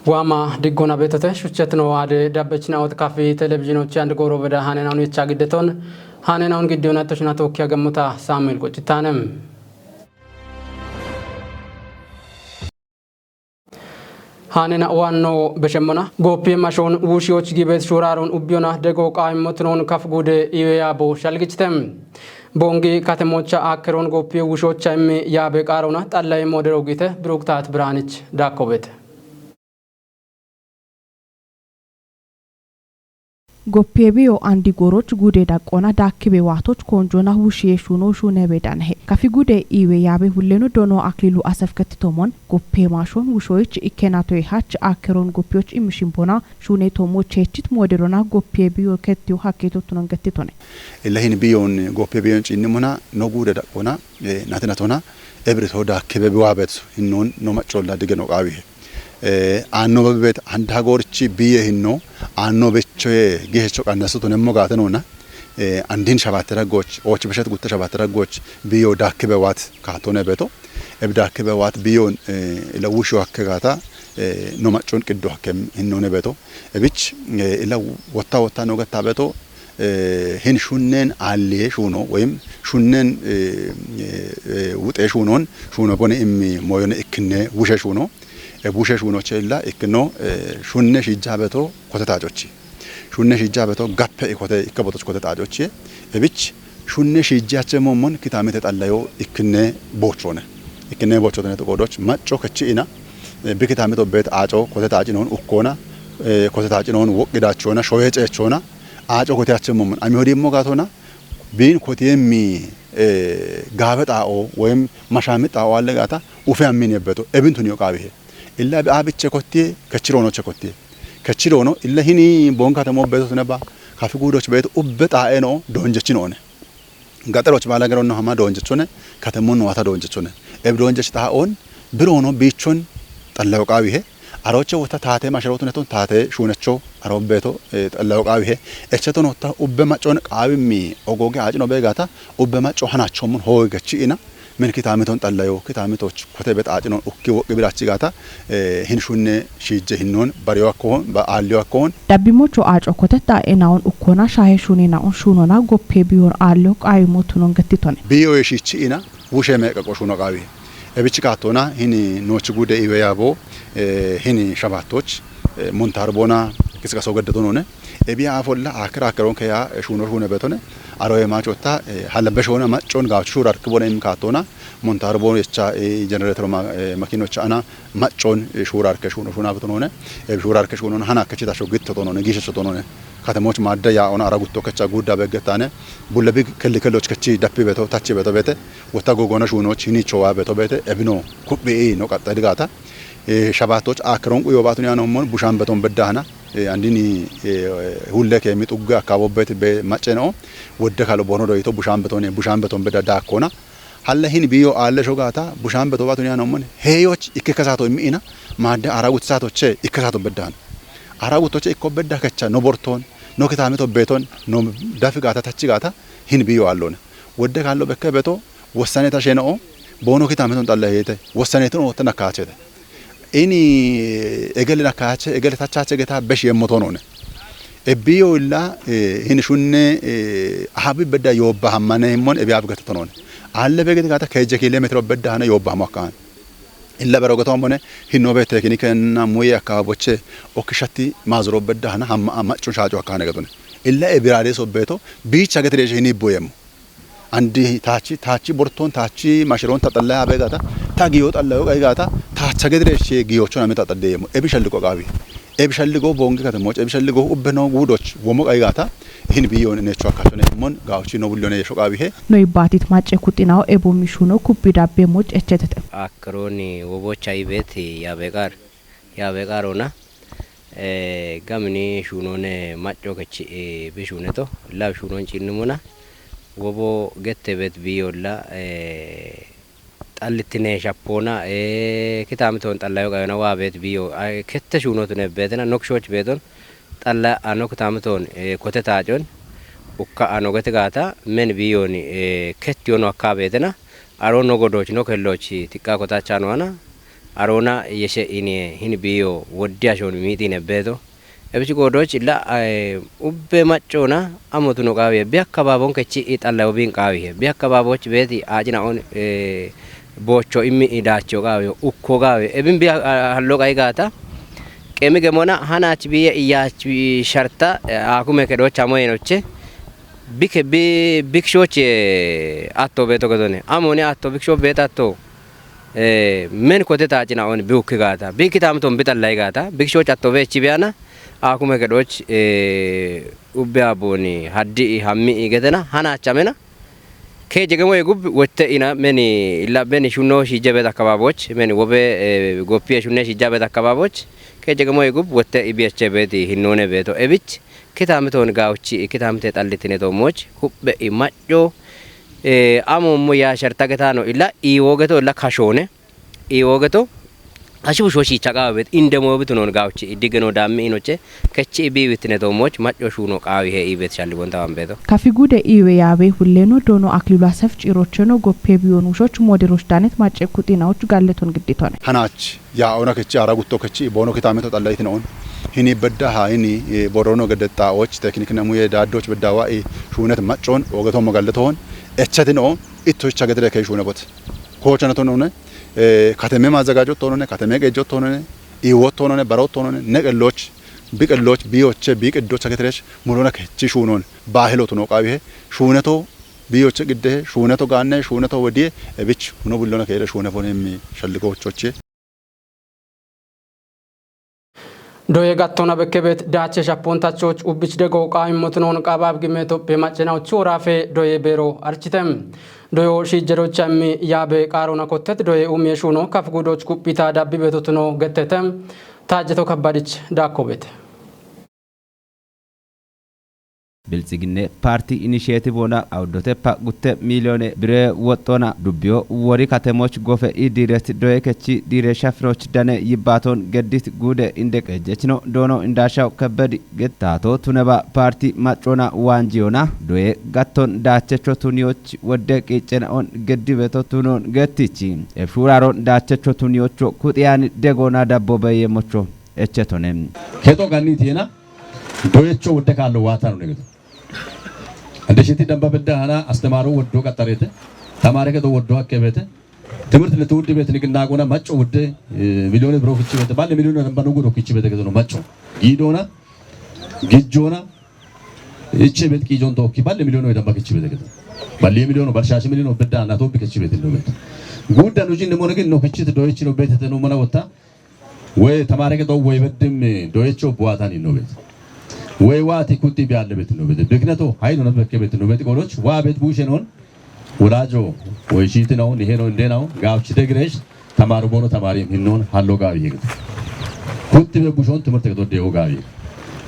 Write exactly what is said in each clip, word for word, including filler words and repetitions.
Waama diggona beetote shuchchetino waade dabbechina ot kafi televizhiinochi and gooro beda haanenawun yecha giddeton haanenawun giddeona toshina tookkiya gammota Saamu'eel Qoccitaane. Haanena waanno beshemmona gooppiye mashoon wushiyoch gibeet shuuraaroon ubbiyona dego qaayimmotunoon kaf guude iwe yaabo shalgichite. Boongi katemocha aakkeroon gooppiye wushocha immi yaabe qaarona xallaye moodero giite Biruktaat Birhaanich daakkobete. Goppiye biyo andi gooroch guude daqqona daakkibe waatoch koonjona wushiye shuuno shuune bedanehe. Kafi guude iwe yaabe hulleno dono Aklilu Asef kettitomon goppiye maashoon wushoyich ikkenatoye hach aakkeroon goppiyoch immishin bona shuune tomo cheechit mooderona goppiye biyo kettiyo hakkeetottunon gettitone. Illa hin biyon goppiye biyon ciinnimona no guude daqqona, eh, natinatona ebrito daakkibe biwaabet hinnoon no maccolla digeno qaawihe. Eh, aanno bebet and hagoorchi biye hinno aanno bechoye gihecho qannasu tunemmo gaate noona. Eh, andin shabatte raggoch, ooch beshet gutta shabatte raggoch biyo daakkibe waat kaatone beto. Eb daakkibe waat biyon, eh, ila wusho hakke gaata, eh, no maccon qiddo hakke hinnoone beto. Ebich, eh, ila wotta wotta no gatta beto, eh, hin shunnen aalliye shuuno, woyim shunnen, eh, eh, eh, wuxe shuunon, shuuno bone immi moyone ikkinne wushe shuuno. E wushe shuunoche illa ikkino, eh, shunne shiijja beto kote taacochi. Shunne shiijja beto gappe ikote ikke botoch kote taacochi. Ebich shunne shiijjache mommon kitaamite xallayo ikkinne boochone. Ikkinne boochotene to qoodoch macco kechi ina, eh, bi kitaamito bet aaco kote taacinon ukkona, eh, kote taacinon woqqidachona, shoye ceechona, aaco kote ache mommon. Ami hodimmo gaatona, bin kotiyemmi, eh, gaabe xaa'o, woyim mashami xaa'o alle gaata, ufe ammin yebbeto, ebin tuniyo qaawihe. Illa bi aabiche kottiye, kechiroonoche kottiye. Kechiroono, illa hini boon katemo beeto tune ba, kafi guudoch beeto ubbe xaa'eno doonjechinoone. Gaxaroch baala geronno hama doonjechone, katemmonno wata doonjechone. Eb doonjech xaa'on, biroono biichon xallayo qaawihe. Aroche wotta taate masharootuneton taate shuunecho aro beeto, eh, xallayo qaawihe. Echeton wotta ubbe maccon qaawimmi ogooge aacino beegaata, ubbe macco hanachommun hooge gachi ina, men kitaamiton xallayo, kitaamitoch kote bet aacinon ukki woqqi birachi gaata, eh, hin shunne shiijje hinnoon, bariyo akkoon, ba aalliyo akkoon. Dabbimocho aaco kote xaa'e naon ukkona shaahe shuni naon shuunona goppe biyon aalliyo qaawimo tunon gettitone. Biyoye shiichi ina, wushe meeqa qoshuno qaawi. Ebich kaattona, hini noochi guude iwe yaabo, eh, hini shabaattoch, eh, montaar boona qisqaso geddetonone. Ebiya afolla akira akiron keya, eh, shuuno shuune betone. Aroye maachotta, eh, halla beshoona maccon gaachu shuura arkibona im kaattona. Montaar boon yecha, eh, generator ma-, eh, makinocha ana maccon, eh, shuura arke shuuno shuuna betonone. Eh, shuura arke shuuno hana kechi tasho gittotonone, gishesotonone. Katemoch maadda yaa'ona ara gutto kecha guudda beggetane. Bulle bi kelli kelloch kechi dappi beto, tachi beto bete. Wotta gogona shuunoch hinicho waa beto bete. Ebino kuphi i no qaxxa digaata. Eh, shabaattoch akiron quyo baatun yaanommon bushaan beton beddahana. Eh, andini, eh, hulle ke mi xugge akkaabobet be macce no. Wodde kalo bono doyito bushaan beton, bushaan beton bedda daakkona. Halla hin biyo aalle shogaata bushaan beto baatun yaanommon. Heyoch ikke kasaato immi ina. Maadde ara gutsaatoche ikke kasaato beddahana. Ara guttoche ikko bedda kecha no borton, no kitaamito beton, no dafi gaata, tachi gaata, hin biyo aallone. Wodde kaallo bekke beto, wossaneta sheno'o, boono kitaamiton xalla heete, wossanetin oottana kaachete. Ini egele na kaache, egele tachache geta besh yemmotonone. Ebbiyo illa, eh, hin shunne, eh, ahabi bedda yobba hammane himmon ebi ab getotonone. Alle begeti gaata keje kilometro bedda hana yobba hammo akkaan. Illa bero getombone hinno be teknikenna muye akkaboche okkishatti maazuro bedda hana hamma maccun shaaco akkaane getone. Illa ebirade sobbeto biicha getiresh hini boyemmo. Andi taachi, taachi borton, taachi mashiron ta xalla abe gaata, ta giyo xalla yo qai gaata, taacha gediresh giyochon ami ta xadde yemmo. Ebi shalliqo qaawi. Ebi shalliqo boongi katemoch, ebi shalliqo ubbe no guudoch, womo qai gaata, hin biyon necho akkachone mon, gaochi no bullone yesho qaawi he. No ibbaatit macce kuxinaw ebo mishuno kubbi dabbe moc echetete. Akrooni wobocha ibet yabeqar, yabeqarona. Eh, gamini shuunone macco kechi, eh, bishuuneto, lab shuunon cinnimuna, wobo gette bet biyolla, eh, xallittine shappoona, eh, kitaamitoon xallayo qayona waa bet biyo, eh, kette shuunotune beetena, nok shooch beeton, xalla ano kitaamitoon, eh, kote taacon, ukka ano gete gaata, men biyooni, eh, kettiyono akkaa beetena, aro no godooch, no kelloch, tiqqaa kotaachaa no ana, Aroona yeshe ini hini biyo woddi ashoon miixine beeto. Ebichi goodoch illa, eh, ubbe maccona amotu no qaawiye. Bi akkabaabon kechi i xallayo bin qaawiye. Bi akkabaaboch beeti aacina on, eh, boocho immi i daacho qaawiyo, ukko qaawiyo. Ebin bi a-, a-, hallo qai gaata. Qemi gemona hanach biye iyach bi sharta, eh, akume kedoch amo yenoche. Bike bi-, bikishoch, eh, atto beeto gedone. Amoni atto bikisho beet atto. Eh, men kote taacina on bi ukki gaata. Bi kitamton bi tallai gaata. Bikishoch atto beechi biyana. Akume kedoch, eh, ubbe aboni haddi i hammi i getena. Hanachamena. Ke jegemo yegub wotte ina meni illa beni shunno shijje beet akkabaaboch. Meni wobe, eh, goppiye shunne shijja beet akkabaaboch. Ke jegemo yegub wotte i biyeche beeti hinnone beeto. Ebich Kitamitoon gaawuchi, kitamite xallitine toommoch, huphe i macco, eh, amommo yaa sharta getano illa, iiwo geto illa kashoone, iiwo geto, ashu busho shiicha qaawebet, indemo bitunoon gaawuchi, iddi geno daammi inoche, kechi ibiiwitine toommoch, macco shuuno qaawi he iibet shalligonta wambeto. Kafi gude iwe yawe hulleno dono aklilu asef cirocheno goppe biyon wushoch moderoch danet macce kuxinaoch galleton gidditone. Hanach Yaa'ona kechi, ara gutto kechi, bono kitamito xalla itinoon. Hini bedda ha, hini, eh, borono gedexxaoch, teknikna muye daaddoch bedda wa'i, shuunet maccon, ogeto magalleton, echetino, itto icha gedire kei shuune bot. Koochana tonone, eh, kateme maazagajo tonone, kateme qejo tonone, iwo tonone, baro tonone, ne qelloch, bi qelloch, bi oche, bi qeddocha getiresh, mulona kechi shuunon, baahelo tuno qaawihe, shuuneto, bi oche gidde, shuuneto gaanne, shuuneto wediye, ebich, huno bullona keere shuune fone mi shalligo ochoche. Doye gattona bekkebet daache shappontachoch ubbich dego qaamimmotinon qabaab gimeto be maccena uchu worafe doye beero architem. Doyo shiijjerocha immi yaabe qaarona kottet doye umye shuuno kaf gudoch kuphita dabbi betotino gettetem. Taajjeto kabbadich daakkobete. Bilxiginne Paarti Inisheetive wona awuddote pa gutte miiliyoone bire woxxona dubbiyo wori katemoch gofe i diiret doye kechi diire shafinoch dane yibbaaton geddit guude inde qeejjechino doono Indaashaw Kebbedi gettaato tuneba paarti maccona waanjiyona doye gatton daachecho tuniyoch wodde qiiccena on geddibeto tunon gettichi. Ebshuuraaron daachecho tuniyocho kuxiyaani degoona dabbo beeyyemocho echetone. Kexo ganni tiyena doyecho wodde kaallo waatano negeto. Ande shiti damba bedda hana astemaro woddo qaxarete. Tamare kedo woddo akkebete. Timirti le tuuddi bet niqinnaaqona macco wodde, eh, miliyoone biro kichibete. Balle miliyoone damba nugudo kichibete kedo no macco. Giidona, gijjona, iche bet qiijon tookki. Balle miliyoone damba kichibete kedo. Balle miliyoone, balshaashi miliyoone bedda hana tobbi kichibete no bet. Gudda nujin ne monegin no kichite doyechi no betete no mana wotta. Woy tamaare kedo woy beddim doyecho buwaatan inno bet. Woy waati kutti bi alle bet inno bet. Bikneto hayno no bekke bet inno bet qoloch waa bet bushenon wolajo woy shiitinaw niheno indenaw gaawchi degresh tamaaru bono tamaari hinnon hallo gaawi yegit. Kutti be bushon timirte kedo dewo gaawi.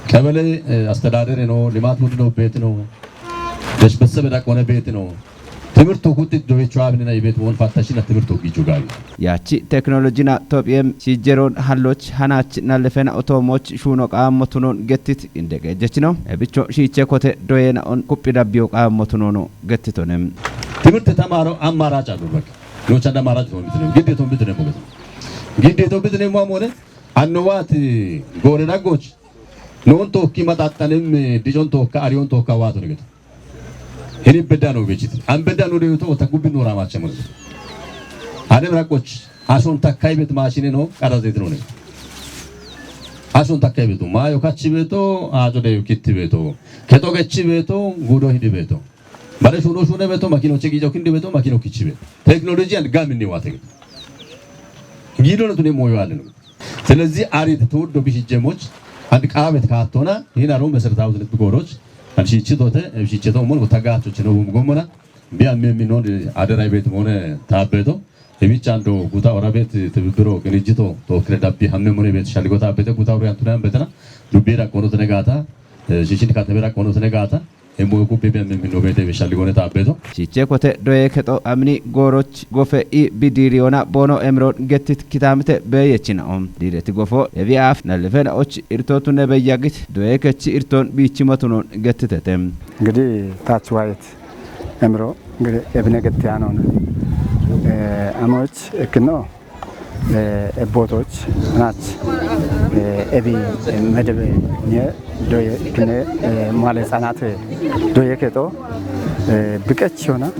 Qebele, eh, astedadere no, limaat budino bet no, desh besebe daqone bet no. Timirto kutti doyecho abinina ibet won fattashina timirto gichu gaawi. Yaachi teknolojina Tophiyem shiijjeroon halloch hanach nallefena otoomoch shuuno qaammotunon gettit indeqeejjechino. Ebicho shiiche kote doyena on kuphi dabbiyo qaammotunono gettitonem. Timirte tamaaro ammaaraach adurbak. Nocha da ammaaraach to bitinem. Gidde to bitinem mogeto. Gidde to bitinem mo amone. Anno waati goore daggoch. Non tookki maxaxxanem, dijon tookka, ariyon tookka waato negeto. Hini bedda no bechit. An bedda no deeto ta gubbi no raamache mo. Adem rakoch. Ason takkai bet mashine no, qara zeyt no ne. Ason takkai beto. Maayo kachi beto, ajo de kitti beto. Keto gechi beto, gudo hidi beto. Bare shuno shune beto, makino cheki jo kindi beto, makino kichi beto. Teknoloji and gam ni wate. Gido no tune moyo ale no. ስለዚህ አሪት ተወዶ ቢሽጀሞች አንድ ቃበት ካቶና ይህን አሮ መሰረታዊ ትልት ብጎሮች አንድ ሽችቶተ ሽችቶ ሞን ወታጋቾች ነው። ጎሞና ቢያም የሚኖን አደራይ ቤት ሆነ ታበቶ የብቻ አንዶ ጉታ ወራ ቤት ትብብሮ ቅንጅቶ ተወክለ ዳቢ ሀሜ ሞነ ቤት ሻልጎ ታበተ ጉታ ወራ አንቱና በተና ዱቤራ ቆኖ ተነጋታ ሽሽን ካተቤራ ቆኖ ተነጋታ Emmo kubbe be men no bete be shalli gone ta beto. Shiche kote doye keto amni goroch gofe i bidiriona bono emron gettit kitamite be yechina om. Direti gofo evi af na lefena och irtotu ne be yagit doye kechi irton bichi matunon gettitete. እንግዲህ ታች ዋየት እምሮ እንግዲህ እብነ ገትያኖን አሞች እክኖ Ebbotoch nach ebi medebe nye doye kine male sanat doye keto bikechiona.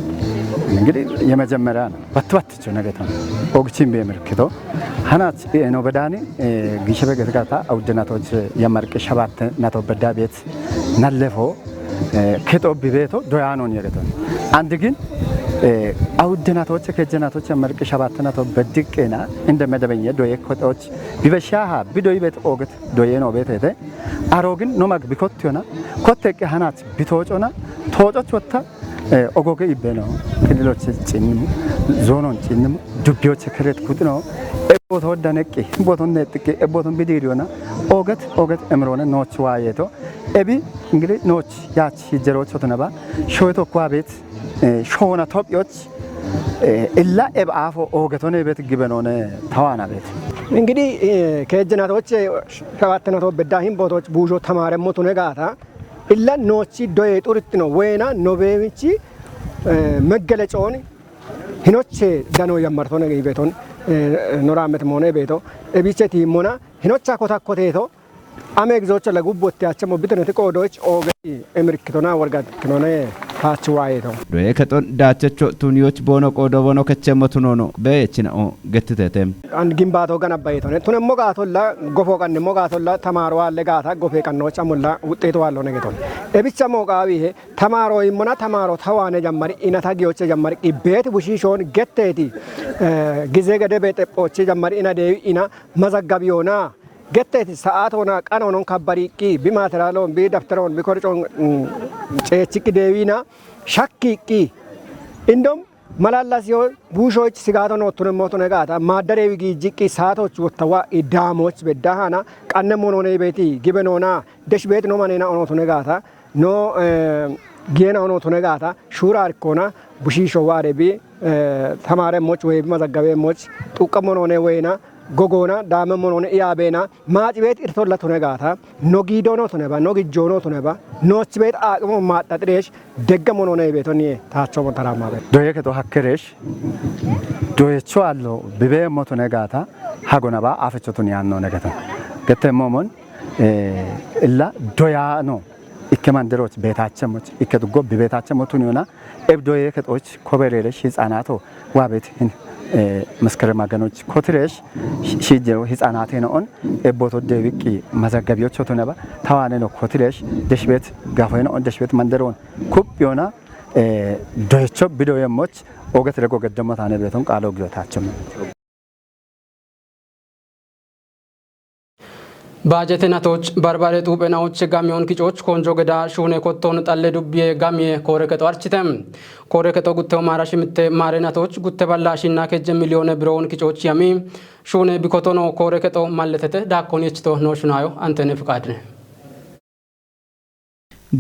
Ngidi yemejemera no batbatcho negeton ogchin be mirkito hanach eno bedani gishebe getgata awudenatoch yemarqi shabat nato bedabet nallefo kexo bibeto doyanon yegeton. Andigin awuddenatoche kejjenatoche merqi shabattenato beddiqqena inde medebenye doye kexoch bibeshaha bidoyibet oget doyeno betete. Arogin nomag bikottiyona kotteqqi hanach bitocona tococh wotta ogoge ibbeno kililoche cinnimu zonon cinnimu dubbiyoche keret kutino ebboto woddaneqqi boton neexxiqqi ebboton bidiriyona oget oget emirone nooch waayeto. Ebi ngili nooch yaach hijjerocho tuneba showeto kwa bet showona topyoch illa eb aafo oogeto nebet gibenone tawana bet. Ingidi kejjenatoche shabattenato bedda hin botoch buusho tamaremmo tune gaata illa noochi doye xurittino weyna nobewichi meggelecooni hinoche dano yammartone gibeton noramet mone beto ebiche tiimmona hinocha kotakkoteto. Ame gizocho lagubbotte achchemmo bitoneti qoodoch oogei emirkkitona worgatikkinone taachi waayeto. Doye kexon daachecho tuniyoch boono qoodo bono kechchemmo tunono beechina'o gettitete. And gimbaato ganabbayetone tunemmo gaatolla gofo qannemmo gaatolla tamaaro waalle gaata gofe qannooch amolla wuxxeeto waallone geton. Ebicha mooqaawihe tamaaro immona tamaaro tawaane jammari ina tagiyoche jammari qibbeeti bushiishoon getteeti. Gize gedebe xephooche jammari ina deewi ina mazaggabiyona. Getteeti sa'aatoona qanoonon kabbariiqqi bi maateraalon bi dabteroon bi korcoon ceechiqqi deewiina shakkiiqqi indom malallasiyo buushoich sigaato noottunemmootune gaata maaddareewi giijjiqqi saatooch wottawa iddaamoch beddahaana qannemmo noonei beeti gibe noona desh beeti no maneena onootune gaata no giyena onootune gaata shuuraarikkoona bushiisho waarebi tamaaremmoch woy bi mazaggabeemmoch xuqqammo noone woyina gogoona daamemmo noone iyaabeena maacibeet irtolla tune gaata no giidoonoo tuneba no gijjoonoo tuneba noochibeet aaqimo maaxxaxireesh deggammo noone ibeetonniye taachoomo taraammabe. Doye kexo hakkereesh doyecho allo bibeemmo tune gaata hagonaba afecho tun yaannoone geton getteemmoomon illa doyaano ikke manderoch beetachemmoch ikke duggo bibeetachemmo tuniyoona ebdoye kexoch kobereresh hixaanato waabet hin meskerem aganoch kotiresh shiijero hixaanateno'on ebboto deewiqqi mazaggabiyocho tuneba tawaaneno kotiresh deshbeet gafeno'on deshbeet manderoon kuphiyoona doyecho bidoyemmoch oget rego geddemmo taane beeton qaalo giyotaachemmo. Baajete natoch barbare xuuphe naoche gamiyon kicoch konjo geda shuune kotton xalle dubbiye gamiye koore kexo archite. Koore kexo gutteho maara shimitte maare natoch gutte balla shinna kejje miliyoone biroon kicoch yami shuune bikotono koore kexo malletete daakkon yechito noo shunaayo antene fiqaadine.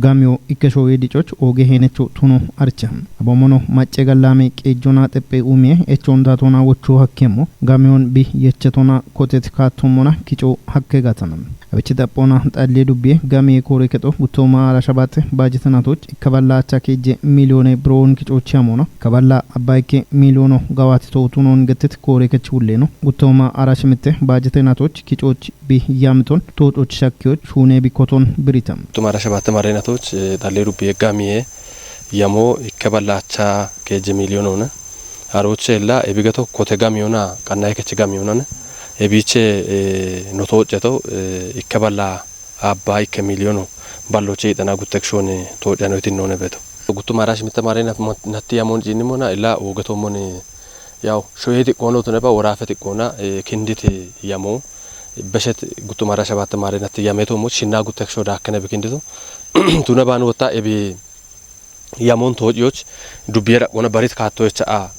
Gamiyo ikkesho weedicoch ooge heenecho tuno archa. Abomono macce gallaame qeejjona xeppe umiye echon daatona wocho hakkemmo gamiyon bi yechetona kotet kaattommona kico hakke gatana. Abichi xaphona xalliye dubbiye gamiye koore kexo guttooma aara shabatte baajetenatoch ikkaballaacha keejje miliyoone biroon kicochi amona kaballa abbayikke miliyoono gawaatito tunon gettet koore kech wulleno guttooma aara shimitte baajetenatoch kicoch bi yamton toococh shakkiyoch shuune bi koton biritam. Tumara shabatte mareenatoch xalliye dubbiye gamiye yamo ikke ballaacha keejje miliyoon hoona. Harooche illa ebigeto kote gamiyoona qannaye kech gamiyoonane. Ebiche no tooceto ikke balla abba ikke miliyoono balloche ixana guttek shoone toocano itinnoone beeto. Guttumara shimitte mareenat natti yamoon ciinnimona illa oogetoomon yaw shoye xiqqoono tuneba woraafe xiqqoona kindit yamo beshet guttumara shabatte mareenat yameetoomo shinna guttek shoo daakkene bi kindito. Tuna baanu wotta ebi yamoon toociyoch dubbiye raqqoona barit kaattoyecha a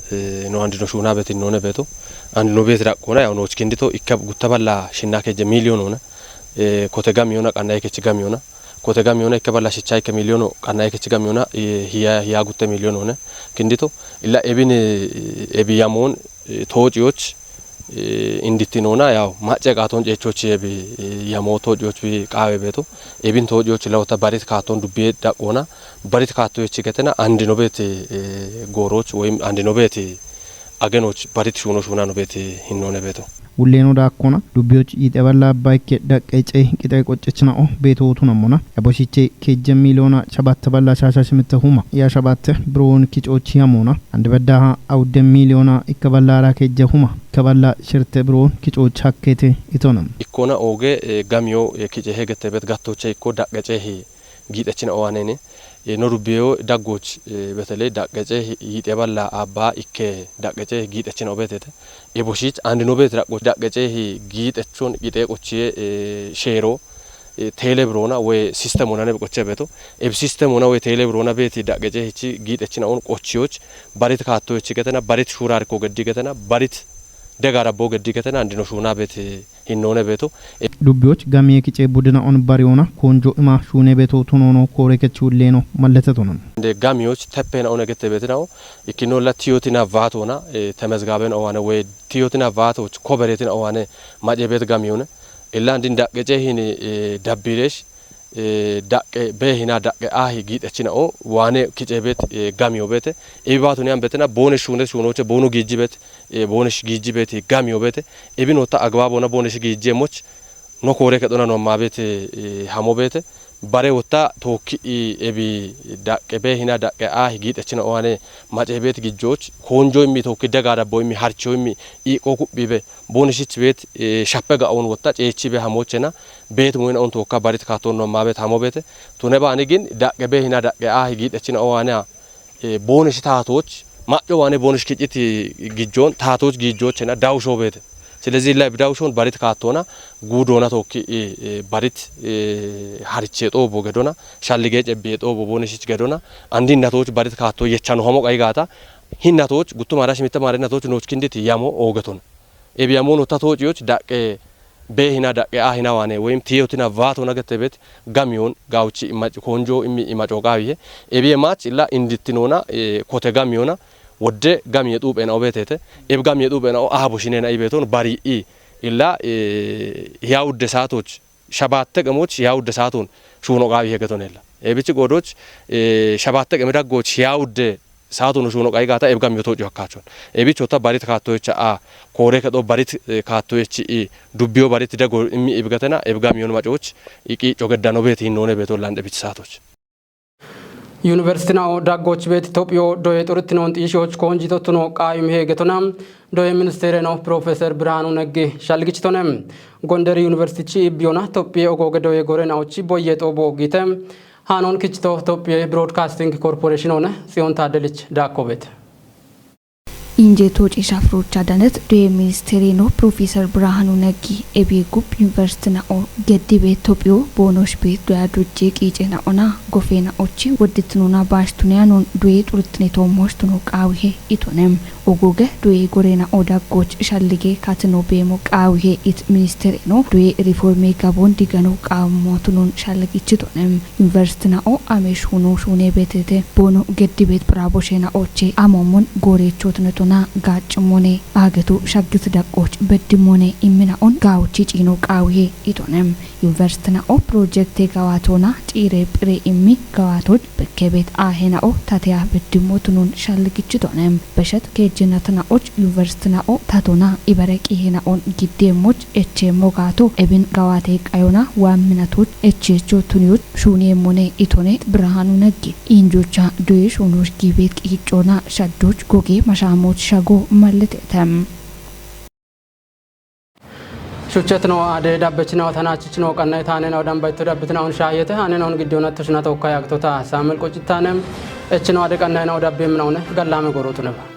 no andino shuuna betinnoone beeto. Andino beet raqqoona yaw nooch kindito ikka gutta balla shinna kejje miliyoon hoona. Kote gamiyoona qannaye kech gamiyoona kote gamiyoona ikka balla shicha ikke miliyoono qannaye kech gamiyoona hiya hiya gutte miliyoon hoone. Kindito illa ebin ebi yamoon toociyoch indittinoona yaw macce qaaton ceechochi ebi yamo toociyoch bi qaawe beeto. Ebin toociyoch lawota barit kaaton dubbiye daqqoona barit kaattoyechi getena andino beet gooroch woyim andino beet agenoch barit shuuno shuuna no beet hinnoone beeto. Wulleeno daakkona dubbiyoch yixe balla abba ikke daqqece qixay qoccechina'o beetootunamona. Eboshiche kejje miliyoona shabatte balla shaasha shimitte huma. Ya shabatte biroon kicochi hamona. Ande beddaha awudde miliyoona ikka balla ara kejje huma. Ikka balla shirte biroon kicochi hakkete itona. Ikkona ooge, eh, gamiyo, eh, kice hegetebet gattoche ikko daqqece hi giixechina owaanene. Eh, no dubbiyo daggoch, eh, betele daqqece hi-, yixe balla abba ikke daqqece giixechina obetete. Eboshich andi no bet daggoch daqqece hi giixechon qixee qochiye, eh, sheero, eh, teele biroona woy sistemona ne qoche beto. Eb sistemona woy teele biroona beti daqqece hichi giixechina on qochiyoch barit kaattoyoch getena, barit shuurar ko geddi getena, barit degara bo geddi getena, andi no shuuna beti hinnoone beto. E dubbiyoch gamiye kice budina on bariyoona konjo ima shuune beto tunono koore kechi wulleeno mallete tunon. Inde gamiyoch teppena one gette betinao, ikkino la tiyotina vaatona, eh, temezgaben owane woy tiyotina vaatoch koberetin owane mace bet gamiyone. Illa andin daqqece hini, eh, dabbiresh, eh, daqqe be hina daqqe ahi giixechina o wane kice bet, eh, gamiyo bete. Ebi baatuni an betena boone shuune shuunoche boono giijji bet, eh, boone sh-, giijji bet gamiyo bete. Ebi nota agbabona boone sh-, giijji emoch no koore kedona no ma bete, eh, hamo bete. Bare wotta tookki i ebi daqqe be hina daqqe ahi giixechina owane mace bet gijjoch konjo immi tookki dega dabbo immi harcho immi iqo kubbi be boone shich bet, eh, shappe ga on wotta ceechi be hamochena bet muina on tookka barit kaatton no ma bet hamo bete. Tune baani gin daqqe be hina daqqe ahi giixechina owane, eh, boonish taatooch, ma'yo waane boonish kiciti gijjoon taatooch giijjoochena dawusho beete. Silezi illa bi dawushoon barit kaattona guudoona tookki, eh, eh, barit, eh, hariche xoobo gedona, shallige cebbiye xoobo boonishich gedona, andi innatooch barit kaatto yechano hamo qayi gaata, hinnatooch guttu maara shimitte maara innatooch nooch kinditi yamo oogeton. Ebi yamoon utta tooc yoc daqqe be hina daqqe a hina waane woyim tiyotina vaatona gette bet gamiyoon gawuchi imac konjo immi imaco qawihe. Ebi yemaach illa indittinona, eh, kote gamiyona wodde gamiye xuuphena obetete. Ebi gamiye xuuphena o aha boshinena ibeton bari i illa, eh, hiya wudde saatoch shabatte qemoch hiya wudde saaton shuuno qawihe getonella. Ebichi godoch, eh, shabatte qeme daggoch hiya wudde saatun shuuno qayi gaata ebi gamiyo toocu hakkaachon. Ebicho ta barit kaattoyecha a koore kedo barit, eh, kaattoyechi i dubbiyo barit dego immi ebi gatena ebi gamiyon macoch i qiico geddano beeti hinnoone beeto lande bich saatoch. Yuniversitinao daggoch beeti Tophiyo doye xurittinon xiishoch koonji tottuno qaayum heegetona doye ministeereno Profeser Birhaanu Neggi shalgichitone. Gonder Yuniversitichi ibbiyona Tophiye ogooge doye gorenaochi boyye xoobo giite Hanon kichito Tophiye Broadcasting Corporation one Tsiyon Taddelich Daakobet. Injeto cisha furucha danet doye ministeri no Professor Birhanu Neggi ebi gub university na o geddibe Tophiyo bonosh be doya dujje qiice na ona gofe na ochi wodditinuna bash tuniyanon doye xurtini to mosh tuno qawihe itonem. Ogoge doye gore na o daggoch shallige katino beemo qawihe it ministeri no doye riforme gabon digano qawmo tunon shalligichitonem. University na o amesh huno shune betete bono geddibet brabo shena oche amomun gore chotne tona gach mone agetu shaggit daqqoch beddi mone immina on gawchi cino qawihe itonem. University na o project gawatona tire pire immi gawatoch bekkebet ahena o tateya beddi motunun shalligichitonem. Beshet keejjenatna och university na o tatona ibare qihena on gidde moch eche mogato ebin gawate qayona wa minatoch eche chotun yoch shune mone itone Birhanu Neggi injocha doye shunosh gibet qiicona shaddoch goge mashamoch shago malletetem. Shuchetno ade dabbechino tanachichino qanna itane na odambaito dabbitna on shayete hane na on giddona tushna tokka yagtota Samuel Qochitane echino ade qanna na odabbe mna one gallame gorotuneba.